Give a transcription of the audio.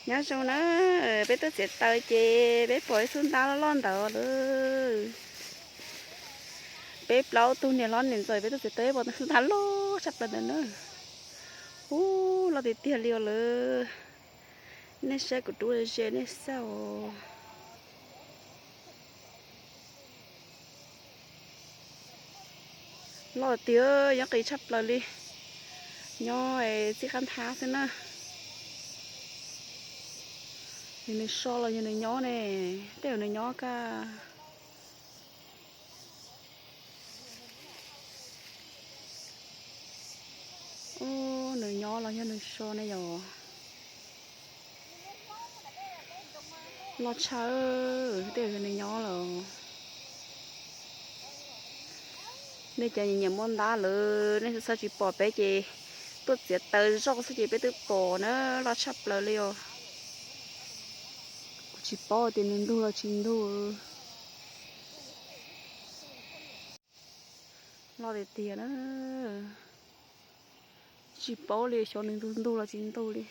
Nyob zoo na, peb tuaj txiav taws ces peb pom ib xub ntab loj loj ntawd lawm. Peb plaub tug niam hlob niam ntxawm peb tuaj txiav taws peb pom xub ntab loj tshaj plaws ntawd na. Ub, loj tiag tiag li os lawm. Nej saib kuv rub ze nej saib os. Loj tiag, nyob qis tshaj plaws li. Nyob txij qab nthab xwb na. Yog nws so los yog nws nyob ne, tej zaum nws nyob kaj. Ub, nws nyob los yog nws so ne yom. Loj tshaj, tej zaum yog nws nyob lawm. Nej cov nyiam muaj ntab lawm nej txhob tsis pom peb ces tuaj txiav taws zoj xwb ces peb twb pom na, loj tshaj plaws li os. Kuv tsis paub tias nws ntug los tsis ntug. Loj tiag tiag na. Tsis paub li xyov nws ntug ntug los tsis ntug li.